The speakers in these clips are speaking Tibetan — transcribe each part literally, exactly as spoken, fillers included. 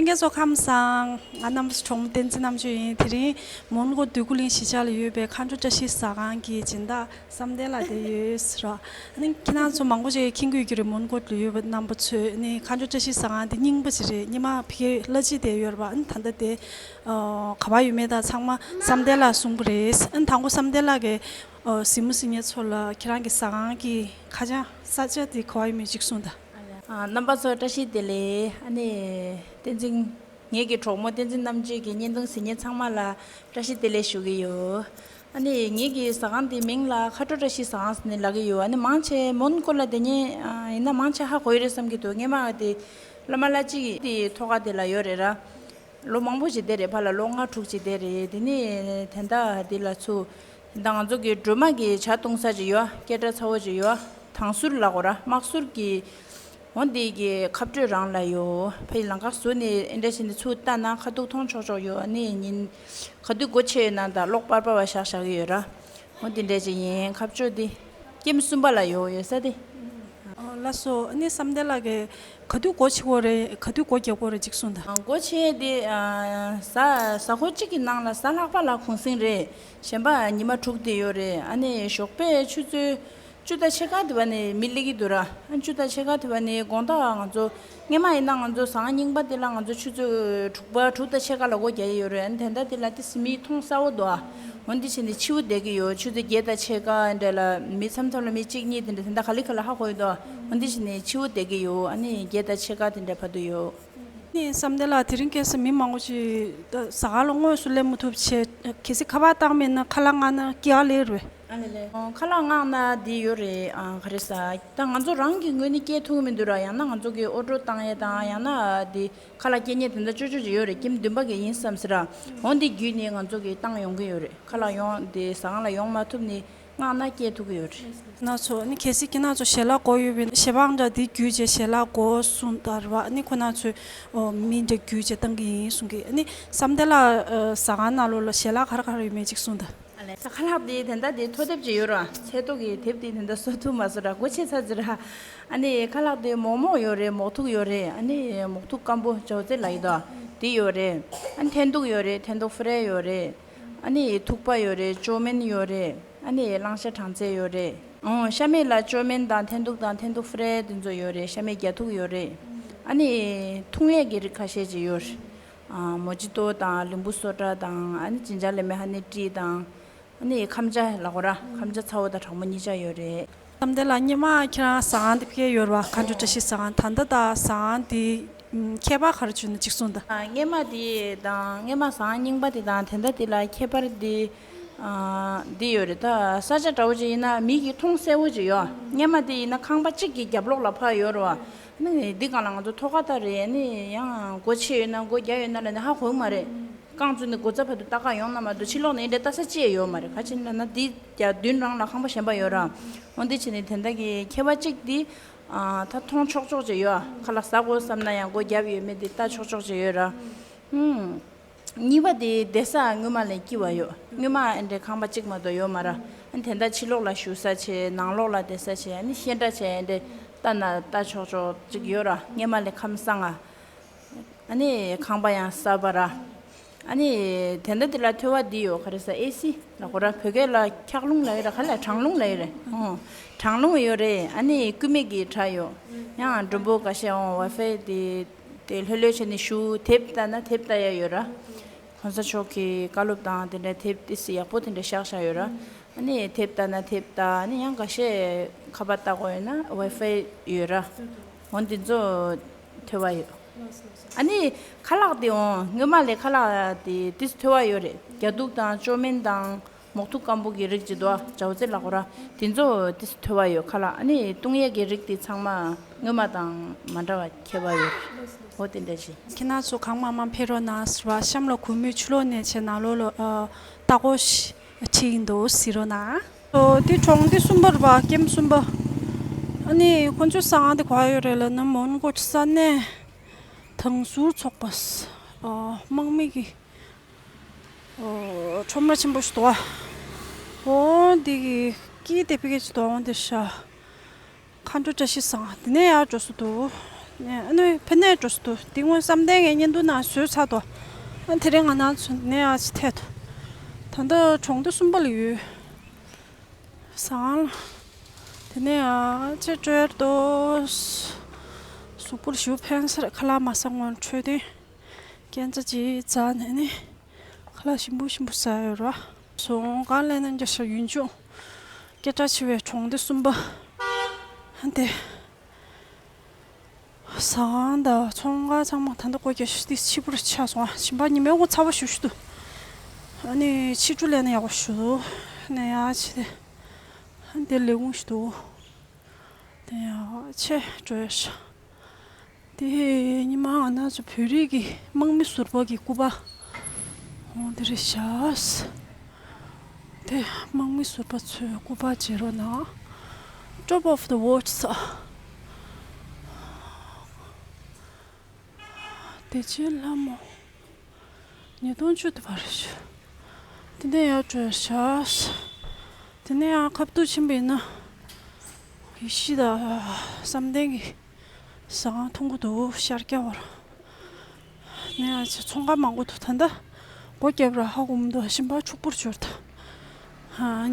ལྷན་རྒྱས་ཚོ་ཁམས་བཟང་། ང་རྣམ་པ་གྲོགས་མོ་བསྟན་འཛིན་རྣམ་དཔྱོད་ཡིན། དེ་རིང་མོན་གྷོ་འདོད་རྒུ་གླིང་གཞིས་ཆགས་ལ་ཡོད་པའི་མཁའ་འགྲོ་བཀྲ་ཤིས་ཟ་ཁང་གི་སྦྱིན་བདག་བསམ་གཏན་ལགས་དེ་ཡོད་ཟེར་བ། ཨ་ནི་ཁྱེད་རང་ཚོ་མང་པོ་ཅིག་མཁྱེན་གྱི་ཡོད་ཀྱི་རེད། མོན་གྷོ་ལ་ཡོད་པ་རྣམ་པ་ཚོས། ཨ་ནི་མཁའ་འགྲོ་བཀྲ་ཤིས་ཟ་ཁང་དེ་རྙིང་པ་ཅིག་རེད། སྔོན་མ་ཕ་གིར་གླ་སྤྱི་དེ་ཡོད་རེད་པ། ཨ་ནི་ད་ལྟ་དེ་ཨ་ག་པར་ཡོད་མེད་ད་ཚང་མ་བསམ་གཏན་ལགས་གསུང་གི་རེད། ཨ་ནི་དང་པོ་བསམ་གཏན་ལགས་ཀྱིས་ཨ་གཟིགས་མོ་གཟིགས་མཁན་ཚོ་ལ་ཁྱེད་རང་གི་ཟ་ཁང་གི་ཁ་བྱང་ས་ཆ་དེ་ག་པར་ཡོད་མེད་ཅིག་གསུངས་དང་། ཨ། རྣམ་པ་ཚོ་བཀྲ་ཤིས་བདེ་ལེགས། ཨ་ནི་བསྟན་འཛིན། ངེད་ཀྱི་གྲོགས་མོ་བསྟན་འཛིན་རྣམ་དཔྱོད་ཀྱི་བརྙན་ཐུང་གཟིགས་མཁན་ཚང་མ་ལ་བཀྲ་ཤིས་བདེ་ལེགས་ཞུ་གི་ཡོད། ཨ་ནི་ངེད་ཀྱི་ཟ་ཁང་དེའི་མིང་ལ་མཁའ་འགྲོ་བཀྲ་ཤིས་ཟ་ཁང་ཟེར་ནས་ལབ་ཀྱི་ཡོད། ཨ་ནི་མང་ཆེ་མོན་གྷོ་ལ་དེ་ཉིད་ཨ་ཡིན་ན་མང་ཆེ་ཧ་གོ་ཡི་རེད་བསམ་གྱི་འདུག་སྔོན་མ་དེ་བླ་མ་བླ་སྤྱི་དེ་ཐོག་ཁ་དེ་ལ་ཡོད་རེད་ར། ལོ་མང་པོ་ཞིག་བསྡད་རེད། ཕར་ལ་ལོ་ལྔ་དྲུག་ཅིག་བསྡད་རེད། དེ་ནས་དེ་འདྲ་དེ་ལ་ཚུར། དེ་འདྲ་ང་ཚོ་གི་སྒྲོལ་མ་གི་ཇ་བཏུང་ས་ཅིག་ཡོད། སྐད་གྲགས་ཚ་བོ་ཅིག་ཡོད། དང་ཟུར་ལ་གོ་ར་དམག་ཟུར་གྱི། འོ་འདི་གི་ཁ་སྤྲོད་རང་ལ་ཡོད། ཕ་ཡི་ལམ་ཁ་ཟུར་ནས་ཨེ་འདྲ་བྱས་ནས་ཚུར་ལྟ་ན་ཁ་ཐུག་མཐོང་ཆོག་ཆོག་ཡོད། ཨ་ནི་ཉིན་ག་དུས་སྒོ་ཕྱེ་ཡོད་ན་ད་གློག་པར་པ་བ་བཞག་བཞག་གི་ཡོད་ར། འོ་འདི་འདྲ་ཅིག་ཡིན། ཁ་སྤྲོད་འདི་ཀེམ་གསུམ་པ་ལ་ཡོད། ཡོད་ས་དེ། ཨ། ལགས་སོ། ཨ་ནི་བསམ་གཏན་ལགས་ཀྱིས་ག་དུས་སྒོ་ཕྱེ་དགོས་རེད། ག་དུས་སྒོ་རྒྱག་དགོས་རེད་ཅིག་གསུངས་དང་། སྒོ་ཕྱེ་དེ་ཨ་གཟའ་གཟའ་འཁོར་གཅིག་གི་ནང་ལ་གཟའ་ལྷག་པ་ལ་གུང་གསེང་རེད། གཞན་པ་ཉི་མ་དྲུག་དེ་ཡོད་རེད། ཨ་ནི་ཞོགས་པའི་ཆུ་ཚོད་བཅུ་དང་ཕྱེད་ཀ་དེ་བ་ནས་མི་སླེབས་ཀྱི་འདུག་ར། ཨ་བཅུ་དང་ཕྱེད་ཀ་དེ་བ་ནས་དགོང་དག་ང་ཚོ་སྔོན་མ་ཡིན་ན་ང་ཚོ་ཟ་ཁང་རྙིང་པ་དེ་ལ་ང་ཚོ་ཆུ་ཚོད་དྲུག་པ་དྲུག་དང་ཕྱེད་ཀ་ལ་སྒོ་རྒྱག་གི་ཡོད་རེད། ཨ་ནི་དེ་འདྲ་དེ་ལ་དེ་སི་མི་མཐོང་གསལ་བོ་འདུག་ཨ། འོན་ཏེ་བྱས་ནས་ཕྱི་པོ་བསྡད་ཀྱི་ཡོད། ཆུ་ཚོད་བརྒྱད་དང་ཕྱེད་ཀ་འདྲ་ལ་མི་མཚམས་མཚམས་ལ་མི་གཅིག་གཉིས་དེ་འདྲ་དེ་འདྲ་ག་ལེ་ག་ལེ་ཧ་གོ་ཡི་འདུག་འོན་ཏེ་བྱས་ནས་ཕྱི་པོ་བསྡད་ཀྱི་ཡོད། ཨ་ནི་བརྒྱད་དང་ཕྱེད་ཀ་དེ་འདྲ་བར་དུ་ཡོད། ནི་བསམ་གཏན་ལགས། དེ་རིང་ཁ་སང་མི་མང་པོ་ཞིག་ཟ་ཁང་ལ་དངོས་སུ་སླེབས་མ་ཐུབ་བྱས། གལ་སྲིད་ཁ་པར་བཏང་མེད་ན་ཁ་ལག་མངགས་ན་སྐྱེལ་ལེ་རེད། ཨ་ལེ་ལེ། ཁ་ལག་མངགས་ན་འདི་ཡོད་རེད། ཨ་ག་རེ་ཟ། ད་ང་ཚོ་རང་གི་ངོས་ནས་སྐྱེལ་ཐུབ་མི་འདུག་ར། ཡང་ན་ང་ཚོ་གི་ཨོ་ཌར་བཏང་ཡས་དང་ཡང་ན་འདི་ཁ་ལག་སྐྱེལ་མཁན་དེ་འདྲ་ཅོ་ཅོ་ཅིག་ཡོད་རེད། ཀེམ་བདུན་པ་གི་ཡིན་བསམ་སྲིད་ར། འོ་འདི་བརྒྱུད་ནས་ང་ཚོ་གི་བཏང་ཡོང་གི་ཡོད་རེད། ཁ་ལག་ཡོང་འདི་ཟ་ཁང་ལ་ཡོང་མ་ཐུབ་ནི། མངགས་ན་སྐྱེལ་ཐུབ་ཀྱི་ཡོད་རེད། ཁྱེད་རང་ཚོ་ནི་གལ་སྲིད་ཁྱེད་རང་ཚོ་ཞལ་ལག་དགོས་ཡོད་པའི་ཞལ་འབག་འདྲ་འདི་བརྒྱུད་བྱས་ཞལ་ལག་དགོས་གསུངས་དང་རེད་བ། ནི་ཁོ་རང་ཚོས་ཨོ་མི་འདྲ་བརྒྱུད་བྱས་བཏང་གི་ཡིན་གསུང་གི། ནི་བསམ་གཏན་ལགས་ཟ་ཁང་ནང་ལོགས་ལ་ཞལ་ལག་ག་རེ་ག་རེ་ཡོད་མེད་ཅིག་གསུངས་དང་། ཨ་ལས། ད་ཁ་ལག་དེ་དེ་འདྲ་དེ་ཐོ་དེབ་ཅིག་ཡོད་ར། ཚལ་ཏོག་གི་དེབ་དེ་དེ་འདྲ་བཟོ་ཐུབ་མ་བཟོ་ར། སྒོ་ཕྱེ་ཚར་ཟེར་ར། ཨ་ནི་ཁ་ལག་དེ་མོག་མོག་ཡོད་རེད། མོག་ཐུག་ཡོད་རེད། ཨ་ནི་མོག་ཐུག་སྐམ་པོ་ཅའོ་ཙེ་ལབ་ཡོད་དོ། དེ་ཡོད་རེད། ཨ་ནི་འཐེན་ཐུག་ཡོད་རེད། འཐེན་ཐུག་ཧྥི་རེ་ཡོད་རེད། ཨ་ནི་ཐུག་པ་ཡོད་རེད། ཅོ་མིན་ཡོད་རེད། ཨ་ནི་གླང་ཤ་གྲང་ཚལ་ཡོད་རེད། ཨོ་ཤ་མེད་ལ་ཅོ་མིན་དང་འཐེན་ཐུག་དང་འཐེན་ཐུག་ཧྥི་རེ་དེ་ཚོ་ཡོད་རེད། ཤ་མེད་རྒྱ་ཐུག་ཡོད་རེད། ཨ་ནི་འཐུང་ཡས་ཀྱི་རིགས་ཁ་ཤས་ཅིག་ཡོད་རེད། ཨ་མོ་ཇི་ཏོ་དང་ལིམ་བུ་སོ་ཌ་དང་། ཨ་ནི་ཇིན་ཇར་ལེ་མོན་ཧ་ནི་ཊི་དང་། ཨ་ནི་ཁམ་ཇ་ལ་གོ་ར། ཁམ་ཇ་ཚ་བོ་དང་གྲང་མོ་གཉིས་ཆ་ཡོད་རེད། བསམ་གཏན་ལགས། སྔོན་མ་ཁྱེད་རང་ཟ་ཁང་འདི་ཕ་གིར་ཡོད་རེད་བ། མཁའ་འགྲོ་བཀྲ་ཤིས་ཟ་ཁང་། ད་ལྟ་དང་ཟ་ཁང་འདི་ཨམ་ཁྱད་པར་ག་རེ་བྱུང་ན་ཅིག་གསུངས་དང་། ཨ་སྔོན་མ་དེ་དང་སྔོན་མ་ཟ་ཁང་རྙིང་པ་དེ་དང་དེ་འདྲ་དེ་ལ་ཁྱད་པར་དེ་ཨ་འདི་ཡོད་རེད། ད་ས་ཆ་འདྲ་བོ་ཅིག་ཡིན་ན་མིག་གིས་མཐོང་གསལ་བོ་ཅིག་ཡོད། སྔོན་མ་དེ་ཡིན་ན་ཁང་པ་གཅིག་གི་རྒྱབ་ལོགས་ལ་ཕར་ཡོད་རེད་བ། ཨ་ནི་འདི་སྒང་ལ་ང་ཚོ་ཐོག་ཁ་ད་རེད། ཨ་ནི་ཡང་སྒོ་ཕྱེ་ཡོད་ན་སྒོ་རྒྱབ་ཡོད་ན་ལ་ནི་ཧ་གོ་གི་མ་རེད། རྐང་བཙུགས་ནས་སྒོ་རྩ་བར་དུ་ལྟ་ག་ཡོང་ན་མ་གཏོགས་ཕྱི་ལོགས་ནས་འདྲ་ལྟ་ས་ཅི་ཡང་ཡོད་མ་རེད། ག་ཅི་ལབ་ན་འདི་རྒྱ་མདུན་རང་ལ་ཁང་པ་གཞན་པ་ཡོད་ར། འོ་འདི་བྱས་ནས་དེ་འདྲ་གི་ཁྱད་པར་གཅིག་འདི་ཨ་ད་མཐོང་ཆོག་ཆོག་ཅིག་ཡོད། ཁ་ལག་ཟ་དགོས་བསམ་ན་ཡང་སྒོ་རྒྱབ་ཡོད་མེད་འདི་ལྟ་ཆོག་ཆོག་ཅིག་ཡོད་ར། ཨུམ། གཉིས་པ་དེ་བསྡད་ས་སྔོན་མ་ལས་སྐྱིད་པ་ཡོད། སྔོན་མ་ཨེ་འདྲའི་ཁང་པ་གཅིག་མ་གཏོགས་ཡོད་མ་ར། ཨ་ནི་དེ་འདྲ་ཕྱི་ལོགས་ལ་བཞུགས་ས་བྱས། ནང་ལོགས་ལ་བསྡད་ས་བྱས། ཨ་ནི་བཤད་གྲྭ་བྱས་ཨེ་འདྲའི་ལྟ་ན་ལྟ་ཆོག་ཆོག་ཅིག་ཡོད་ར། སྔོན་མ་ལས་ཁམས་བཟང་ང་། ཨ་ནི་ཁང་པ་ཡང་གསར་པ་ར། ཨ་ནི་དེ་འདྲ་དེ་ལ་ཐོ་བ་འདི་ཡོད། ག་རེ་ཟ། ཨེ་སི་ལ་གོ་ར། བོད་སྐད་ལ་འཁྱག་རླུང་ལབ་ཡོད་ར། ག་ལ་གྲང་རླུང་ལབ་ཡོད་རེད། ཨོ་གྲང་རླུང་ཡོད་རེད། ཨ་ནི་སྐུད་མེད་ཀྱི་དྲ་ཡོད། ཡང་མགྲོན་པོ་འགའ་ཤས་འོང་ཝའི་ཕའི་དེ་དེ་ལྷོད་ལྷོད་བྱས་ནས་བཞུགས། དེབ་ལྟ་ན་དེབ་ལྟ་ཡ་ཡོད་ར། གོང་ས་མཆོག་གི་བཀའ་སློབ་དང་དེ་འདྲའི་དེབ་ཏི་སི་ཡག་པོ་དེ་འདྲ་བཞག་བཞག་ཡོད་ར། ཨ་ནི་དེབ་ལྟ་ན་དེབ་ལྟ། ཨ་ནི་ཡང་འགའ་ཤས་ཁ་པར་ལྟ་དགོས་ཡོད་ན་ཝའི་ཕའི་ཡོད་ར། འོ་འདི་ཚོ་ཐོ་བ་ཡོད། ཨ་ནི་ཁ་ལག་དེ་འོང་སྔོན་མ་ལས་ཁ་ལག་དེ་ཏི་སི་ཐོ་བ་ཡོད་རེད། རྒྱ་ཐུག་དང་ཅོ་མིན་དང་། མོག་ཐུག་སྐམ་པོ་གི་རིགས་ཅིག་འདུག་ཨ། ཅའོ་ཙེ་ལབ་དགོས་ར། དེ་ཚོ་ཏི་སི་ཐོ་བ་ཡོད་ཁ་ལག། ཨ་ནི་བཏུང་ཡས་ཀྱི་རིགས་དེ་ཚང་མ་སྔོན་མ་དང་མ་འདྲ་བ་ཁྱད་པར་ཡོད་རེད། འོ་དེ་འདྲ་ཞིག། ཁྱེད་རང་ཚོ་གང་མང་མང་ཕེབས་རོགས་གནང་ཟེར་བ། གཤམ་ལ་གུས་མོས་ཕྱི་ལོགས་ནས་བྱས་ནང་ལོགས་ལ་ཨ་ལྟ་སྐོར་ཞིག་ཁྲིད་ཡིན་འདུག་གཟིགས་རོགས་གནང་། ཨོ་དེ་གྲོང་སྡེ་གསུམ་པ་རེད་པ། ཀེམ་གསུམ་པ། ཨ་ནི་ཁོང་ཚོའི་ཟ་ཁང་དེ་ག་པར་ཡོད་རེད་ལབ་ན་མོན་གྷོ་ས་གནས་དྭངས་ཟུར་ཚོགས་པ། ཨ་དམག་མི་གི་ཨོ་ཁྲོམ་ར་ཆེན་པོ་ཞིག་འདུག་ཨ། ཨོ་འདི་གི་དཀྱིལ་དེ་ཕ་གི་ཅིག་འདུག་ཨ། འོ་འདི་ཤ་མཁའ་འགྲོ་བཀྲ་ཤིས་ཟ་ཁང་འདི་ནས་ཡར་འགྲོ་ས་འདུག་ནས་ཨ་ནི་ཕ་ནས་འགྲོ་སུ་འདུག་དེ་སྔོན་བསམ་གཏན་གྱི་བརྙན་ཐུང་ནང་བཟོས་ཚར་དོ། ཨ་དེ་རིང་ང་ནང་ཚོ་ནས་ཨ་ཅི་ཐད་དོ། ད་ལྟ་གྲོང་སྡེ་གསུམ་པ་ལ་ཡོད། ཟ་ཁང་ལ། དེ་ནས་ཨ་ཅེ་སྤྲོད་དོ། གཟུགས་པོར་ཞུ་ཕན་སར་ཁ་ལག་མ་ཟ་སྔོན་འཕྲོད་དེ། སྐྱེན་ཚ་ཅིག་འཛག་ནས་ནི། ཁ་ལག་ཞིམ་པོ་ཞིམ་པོ་ཟ་ཡོད་ར། སོང་གང་ལས་ན་འཇའ་ཤར་ཡུན་ཅུང་། སྐད་གྲགས་ཆེ་བའི་གྲོང་སྡེ་གསུམ་པ། ཧན་ཏེ། ཟ་ཁང་དང་ཚོང་ཁང་ཚང་མ་ད་ལྟ་སྒོ་རྒྱག་ཤུ་ཏི་ཕྱི་པོར་ཆགས་སོང་ཨ། ཞིམ་པ་ཉི་མའི་དགོང་ཚ་བ་ཞུ་ཞུ་དུ། ཨ་ནི་ཕྱི་དྲོ་ལས་ན་ཡག་པོ་ཞུ་དུ། ནས་ཡག་ཆེ་དེ། ཧན་ཏེ་ལས་ཁུངས་ཞུ་དུ། དེ་ཡག་ཆེ་འགྲོ་ཡ་ཤ། དེ་ཉི་མ་ང་ན་ཚོ་བོད་རིགས་ཀྱི་དམག་མི་ཟུར་པ་གི་སྐུ་པར། འོ་དེ་རེད་ཤག་དེ་དམག་མི་ཟུར་པ་ཚོའི་སྐུ་པར་བརྗེ་རོགས་གནང་། Top of the watch ས། བདེ་ཆེན་ལྷ་མོ། ཉིས་སྟོང་བཅུ་དེ་བར་ཞུ། དེ་ནས་ཡར་འགྲོ་ཤག་དེ་ནས་ཡང་ཁ་ཐུག་ཕྱིན་པ་ཡིན་ན། ཡེ་ཤེས་དང་བསམ་གཏན་གྱི་ཟ་ཁང་མཐོང་གི་འདུག་ཤར་རྒྱག་བར། ནས་ཡང་ཚོང་ཁང་མང་པོ་འདུག་ད་ལྟ་སྒོ་བརྒྱབ་ར་ཧ་གོ་མི་འདུག་ཞིམ་པ་ཕྱུག་པོར་གྱུར་ད།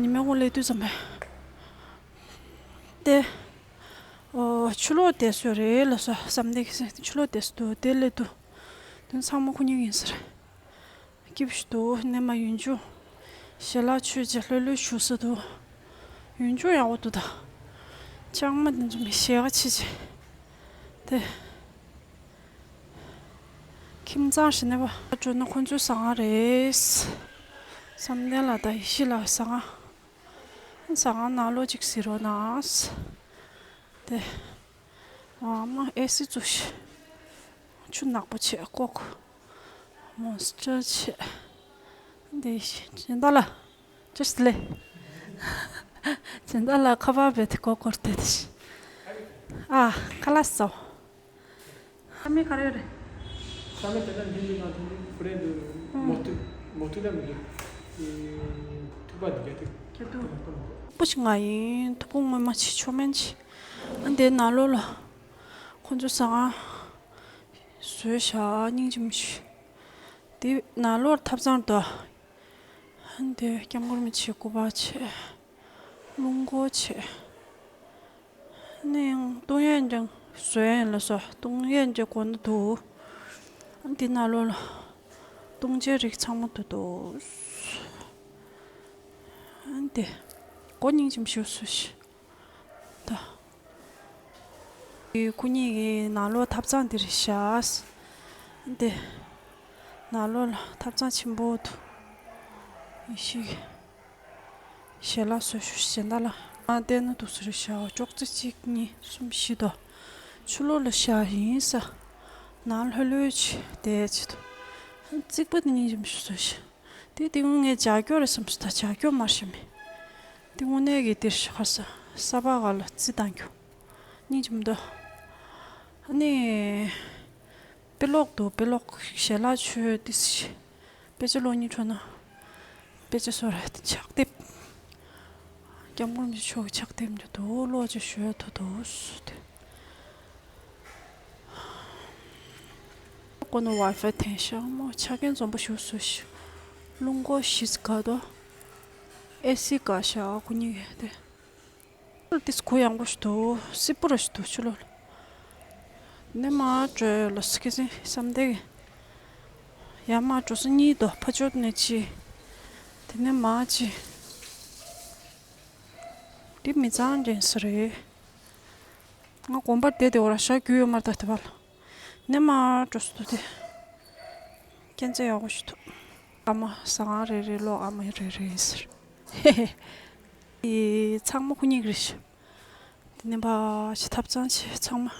ཉི་མའི་དགོང་སླེབས་དུས་ཙམ་པས། དེ། ཨོ། ཆུ་ལོག་བསྡད་སྲོལ་རེད་ལ་སོ་བསམ་སྟེ་ཆུ་ལོག་བསྡད་སྲོལ་འདུག་དེ་སླེབས་འདུག་དོན་ཚང་མ་ཁོ་གཉིས་ཡིན་ཟེར། སྐྱིད་པོ་ཞིག་འདུག་སྣེ་མ་ཡུན་ཅུང་། ཞལ་ལག་མཆོད་རྗེས་ལྷོད་ལྷོད་བཞུགས་ས་འདུག་ཡུན་ཅུང་ཡག་པོ་འདུག་ད། ལྕང་མ་དེ་ཚོ་མི་ཞེ་ག་ཆེ་ཆེ། དེ། ཁྱིམ་ཚང་ཞིག་ནས་པ་འགྲོ་ན་ཁོ་ཚོའི་ཟ་ཁང་རེད། བསམ་གཏན་ལགས་དང་ཡེ་ཤེས་ལགས་ཟ་ཁང་། ཟ་ཁང་ནང་ལོགས་ཅིག་གཟིགས་རོགས་གནང་། དེ། ཨ་མ་ཨེ་སི་བཙུགས་ཤིག་ཆུ་ནག་པོ་བྱས་ཀོ་ཀོ། མོན་སི་ཊར་བྱས། འདི་སྦྱིན་བདག་ལགས། ཅི་ཞིག་ལས། སྦྱིན་བདག་ལགས་ཁ་པར་བེད་དེ་ཀོ་ཀོར་དེ་དེ། ཨ་ཁ་ལག་ཟོ། ས་མིག་ག་རེ་རེད། ས་མིག་དེ་ན་འདི་འདི་ནང་དེ་འདི་ཕུ་རེ་འདི་མོ་ཐུ་མོ་ཐུ་ད་མི་འདུག་ཐུག་པ་འདི་རྒྱ་ཐུག་ཁྱེད་ཐུག་པོ་ཞིག་ང་ཡིན་ཐུག་པོ་ངོ་མ་ཆེ་ཆོ་མེན་ཆེ། ཨ་འདི་ནང་ལོགས་ལ་ཁོང་ཚོ་ཟ་ཁང་བཟོས་བཞག་སྙིང་རྗེ་མོ་ཞིག་དེ་ནང་ལོགས་ཐབ་ཚང་དུ། ཨ་འདི་སྐྱབས་མགོན་རིན་པོ་ཆེའི་སྐུ་པར་བྱས། རླུང་འཁོར་བྱས། ནི་ཡང་བཏུང་ཡས་ཀྱང་བཟོས་ཡས་ལ་སོགས་བཏུང་ཡས་ཀྱི་སྒོ་ན་འདུག་འདི་ནང་ལོགས་ལ་བཏུང་བྱའི་རིགས་ཚང་མ་འདུག་འདུག་འདི་སྒོ་སྙིང་རྗེ་མོ་ཞིག་བཟོས་ཤིག་ད། ཁོ་གཉིས་ཀྱི་ནང་ལོགས་ཐབ་ཚང་འདི་རེད་ཤག་འདི་ནང་ལོགས་ལ་ཐབ་ཚང་ཆེན་པོ་འདུག་ཡེ་ཤེས་ཀྱི། ཞལ་ལག་བཟོ་ཞུ་ཞེ་འདྲ་ལ། ང་བལྟས་ན་འདུག་སེ་རེད་ཤག་ཅོག་ཙེ་གཅིག་གཉིས་གསུམ་བཞི་དོ། ཆུ་ལོག་ལ་བཞག་ཡིན་ས། ནང་ལྷོད་ལྷོད་བྱས་བསྡད་བྱེད་དོ། རྩིག་པ་དེ་གཉིས་རིམ་བཞིན་བཟོས་ཤག་དེ་དེ་སྔོན་ངས་ལྗགས་སྐྱོར་རེད་བསམ་སོང་ད་ལྗགས་སྐྱོར་མ་ཤེས་མེད། དེ་དངོས་གནས་ཀྱི་དེར་ཤག་ས་ས་ཕག་ག་ལ་རྩི་བཏང་རྒྱུ། སྙིང་རྗེ་མི་འདུག་ཨ་ནི། དཔེ་ཀློག་འདུག་དཔེ་ཀློག་ཞལ་ལག་མཆོད་ཏི་སི། དཔེ་ཆ་ཀློག་སྙིང་བྲོ་ན། དཔེ་ཆ་བཟོ་ར་ཕྱག་དེབ། སྐྱབས་མགོན་རིན་པོ་ཆེ་མཆོག་གི་ཕྱག་དེབ་འདི་འདུག་ཀློག་ཅིག་ཞུ་ཡ་ཐུག་འདུག་སུ་དེ། ཀོ་ནོ་ཝའི་ཕའི་འཐེན་ཤག་མོ་ཆ་རྐྱེན་འཛོམས་པོ་ཞིག་བཟོས་ཤག་རླུང་འཁོར་བཞི་ཙམ་ག་དོ། ཨེ་སི་ག་ཤག་ཁོ་གཉིས་ཀྱི་དེ། ཏིས་གུ་ཡངས་པོ་ཞིག་འདུག་སིལ་བུ་ར་ཞིག་འདུག་ཕྱི་ལོགས་ལ། དེ་ནས་མར་འགྲོ་ཡོད་ལ་སི་ཁི་སིན་བསམ་སྟེ་གི། ཡར་མར་འགྲོ་ས་གཉིས་འདུག་ཕ་ཕྱོགས་ནས་གཅིག་དེ་ནས་མར་གཅིག་འདི་མི་ཚང་ཅན་ས་རེད། ང་དགོན་པར་བསྡད་དེ་འོ་ར་ཞག་རྒྱུས་ཡོད་མ་རེད་ད་དེ་བ་ལ། ནས་མར་འགྲོ་ས་འདུག་དེ། སྐྱེན་ཚ་ཡག་པོ་ཞིག་འདུག་ཨ་མ་ཟ་ཁང་རེ་རེ་ལོག་ཨ་མ་རེ་རེ་ཟེར། ཧེ་ཧེ། ཨེ་ཚང་མ་ཁོ་གཉིས་ཀྱི་རེད་ཤག་དེ་ནས་ཕར་ཕྱི་ཐབ་ཚང་ཆེ་ཚང་མ།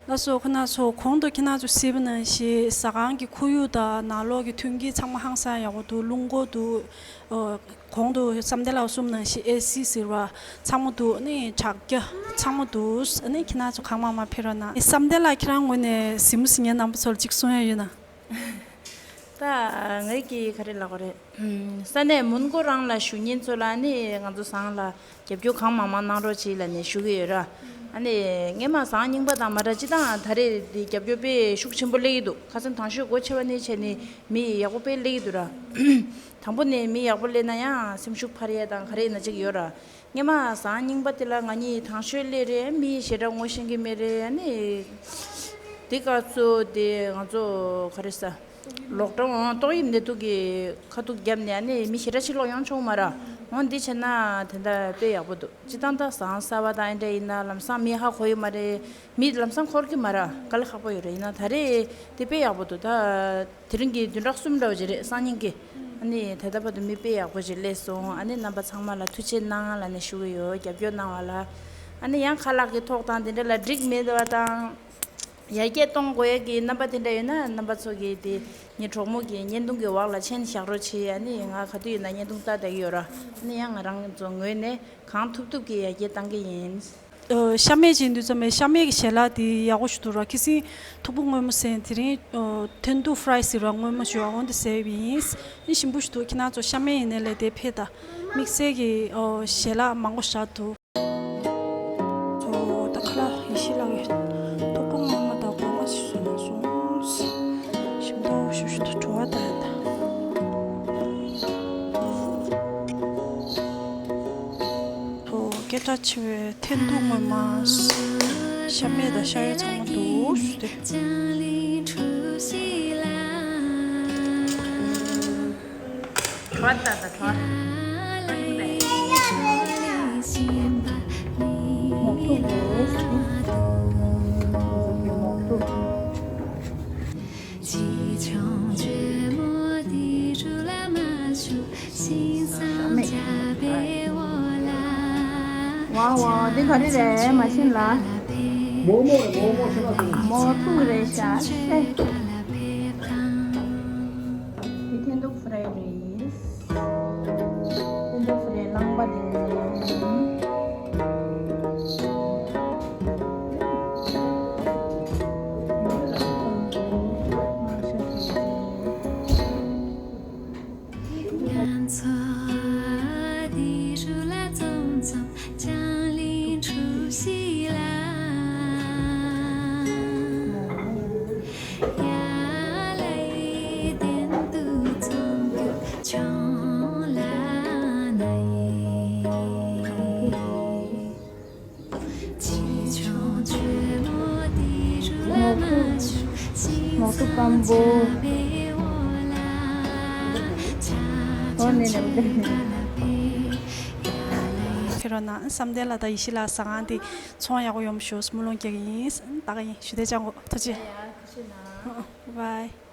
ལགས་སོ་ཁོ་ན་ཚོ་གོང་དུ་ཁྱེད་རང་ཚོ་གཟིགས་པ་ནང་བཞིན་ཟ་ཁང་གི་ཁོར་ཡུག་དང་ནང་ལོགས་ཀྱི་མཐུན་རྐྱེན་ཚང་མ་ཧང་སང་ཡག་པོ་འདུག་རླུང་འཁོར་འདུག་ཨོ། གོང་དུ་བསམ་གཏན་ལགས་གསུངས་ནང་བཞིན་ཨེ་སི་ཟེར་བ་ཚང་མ་འདུག་ཨ་ནི་དྲ་རྒྱ་ཚང་མ་འདུག་ཨ་ནི་ཁྱེད་རང་ཚོ་གང་མང་མང་ཕེབས་རོགས་གནང་། བསམ་གཏན་ལགས་ཁྱེད་རང་ངོས་ནས་གཟིགས་མོ་གཟིགས་མཁན་རྣམ་པ་ཚོ་ལ་གཅིག་གསུང་ཡ་ཡོད་ན། ད་ངེད་ཀྱིས་ག་རེ་ལབ་དགོས་རེད། ས་གནས་མོན་གྷོ་རང་ལ་བཞུགས་མཁན་ཚོ་ལ་ནི་ང་ཚོ་ཟ་ཁང་ལ་རྒྱབ་སྐྱོར་གང་མང་མང་གནང་རོགས་གྱིས་ལབ་ནས་ཞུ་གི་ཡོད་ར། ཨ་ནི་སྔས་མ་ཟངས་རྙིང་པ་དང་མ་འདྲ་སྤྱིར་བཏང་ད་རེས་འདི་རྒྱབ་སྐྱོར་དཔེ་ཤུགས་ཆེན་པོ་སླེབས་ཀྱི་འདུག་ཁ་སང་དང་ཤོས་སྒོ་ཕྱེ་བ་ནས་བྱས་ནས་མི་ཡག་པོ་དཔེ་སླེབས་ཀྱི་འདུག་ར། དང་པོ་ནས་མི་ཡག་པོ་སླེབས་ན་ཡང་སེམས་ཤུགས་འཕར་ཡས་དང་ག་རེ་ཡིན་ན་ཅིག་ཡོད་ར། སྔས་མ་ཟངས་རྙིང་པ་དེ་ལ་ང་གཉིས་དང་ཤོས་སླེབས་རེད། མི་ཞེ་དྲག་ངོ་ཤེས་ཀྱི་མེད་རེད། ཨ་ནི་དེ་སྐབས་སུ་དེ་ང་ཚོ་ག་རེ་ཟ། ལོག་ཌའུན་ཏོག་དབྱིབས་ནད་དུག་གི་ཁ་ཐུག་བརྒྱབ་ནས་ཨ་ནི་མི་ཞེ་དྲག་ཕྱིར་ལོག་ཡོང་ཆོག་མ་ར། འོ་འདི་བྱས་ན་དེ་འདྲ་དཔེ་ཡག་པོ་འདུག་སྤྱིར་བཏང་ད་ཟངས་གསར་པ་དང་ཨེ་འདྲ་ཡིན་ན་ལམ་སང་མི་ཧ་གོ་ཡི་མ་རེད། མི་ལམ་སང་འཁོར་གི་མ་ར། དཀའ་ལས་ཁག་པོ་ཡོད་རེད། ཡིན་ན་ད་རེས་དེ་དཔེ་ཡག་པོ་འདུག་ད་དེ་རིང་གི་བདུན་ཕྲག་གསུམ་འདྲ་བོ་ཅིག་རེད། སང་ཉིན་གི། ཨ་ནི་ད་ལྟ་བར་དུ་མི་དཔེ་ཡག་པོ་ཅིག་སླེབས་སོང་། ཨ་ནི་རྣམ་པ་ཚང་མ་ལ་ཐུགས་རྗེ་གནང་ལབ་ནས་ཞུ་གི་ཡོད། རྒྱབ་སྐྱོར་གནང་བ་ལ། ཨ་ནི་ཡང་ཁ་ལག་གི་ཐོག་དང་དེ་འདྲ་ལ་འགྲིག་མེད་པ་དང་། ཡར་རྒྱས་གཏོང་དགོས་ཡ་གི་རྣམ་པ་དེ་འདྲ་ཡོད་ན་རྣམ་པ་ཚོ་གིས་དེ་ངའི་གྲོགས་མོ་གི་བརྙན་ཐུང་གི་འོག་ལ་མཆན་བཞག་རོགས་བྱེད། ཨ་ནི་ང་ག་དུས་ཡིན་ན་བརྙན་ཐུང་ལྟ་བསྡད་ཀྱི་ཡོད་ར། ཨ་ནི་ཡང་ང་རང་ཚོ་ངོས་ནས་གང་ཐུབ་ཐུབ་ཀྱིས་ཡར་རྒྱས་གཏང་གི་ཡིན། ཨ། ཤ་མེད་ཅིག་འདུག་ཙམ་མེད། ཤ་མེད་ཀྱི་ཞལ་ལག་དེ་ཡག་པོ་ཞིག་འདུག་ར། ཁི་སིང་ཐུག་པོ་སྔོན་མོ་ཟེར། དེ་རིང་ཨ་ཐེན་ཐུག་ཧྥ་རའི་ཟེར་བ་སྔོན་མོ་ཞུ་བ་འོན་ཏེ་ཟེར་བ་ཡིན། ཨ་ནི་ཞིམ་པོ་ཞིག་འདུག་ཁྱེད་རང་ཚོ་ཤ་མེད་ཡིན་ནའི་ལས་དེ་ཕེབས་དང་། དམིགས་བསལ་གྱི་ཨ་ཞལ་ལག་མང་པོ་བཞག་འདུག་ཨོ་ད་ཁ་ལག་ཡེ་ཤེས་ལགས་ཀྱིས་ཐུག་པོ་སྔོན་མོ་དང་སྒོ་ང་ཞིག་བཟོས་གནང་སོང་། ཞིམ་པོ་ཞིག་ཞུ་དང་བྲོ་བ་དང་ཡོད་ད། ཨོ་སྐད་གྲགས་ཆེ་བའི་ཐེན་ཐུག་སྔོན་མོ། ཤ་མེད་དང་ཤ་ཡོད་ཚང་མ་འདུག་ཞུ་དེ། བྲོ་བ་ལྟ་ད་བྲོ་བ། མོག་ཐུག་རེད། མོག་ཐུག་ཝ་ཝ། འདི་ག་རེ་རེད་མ་ཤེས་ལ། མོག་མོག་རེད། མོག་མོག་ཤེས་ན་སོང་། མོག་ཐུག་རེད་ཤག་ཨེ། འདི་ཐེན་ཐུག་ཧྥ་རའི་རེད། ཐེན་ཐུག་ཧྥ་རའི་རླངས་པ་དེ་རེད། ང་ཚོ་འདི་རུ་ལ་འཛོམས་ཙམ་བྱང་གླིང་གྲུ་བཞི་ལ། ཡ་ལ་ཡི་གདན་དུ་འཛོམས་རྒྱུ་བྱུང་ལ་ན་ཡི། མོག་ཐུག་སྐམ་པོ། ཨོ་ནེ་ནེ། ཕེབས་རོགས་གནང་། བསམ་གཏན་ལགས་དང་ཡེ་ཤེས་ལགས་ཟ་ཁང་དེ་ཚོང་ཡག་པོ་ཡོང་ཤོག་སྨོན་ལམ་རྒྱག་གི་ཡིན། ད་ག་ཡིན། ཞུ་དེ་ཅང་གོ། ཐུགས་རྗེ་ཆེ། ཡ་ཡ། ཐུགས་རྗེ་གནང་། བའི།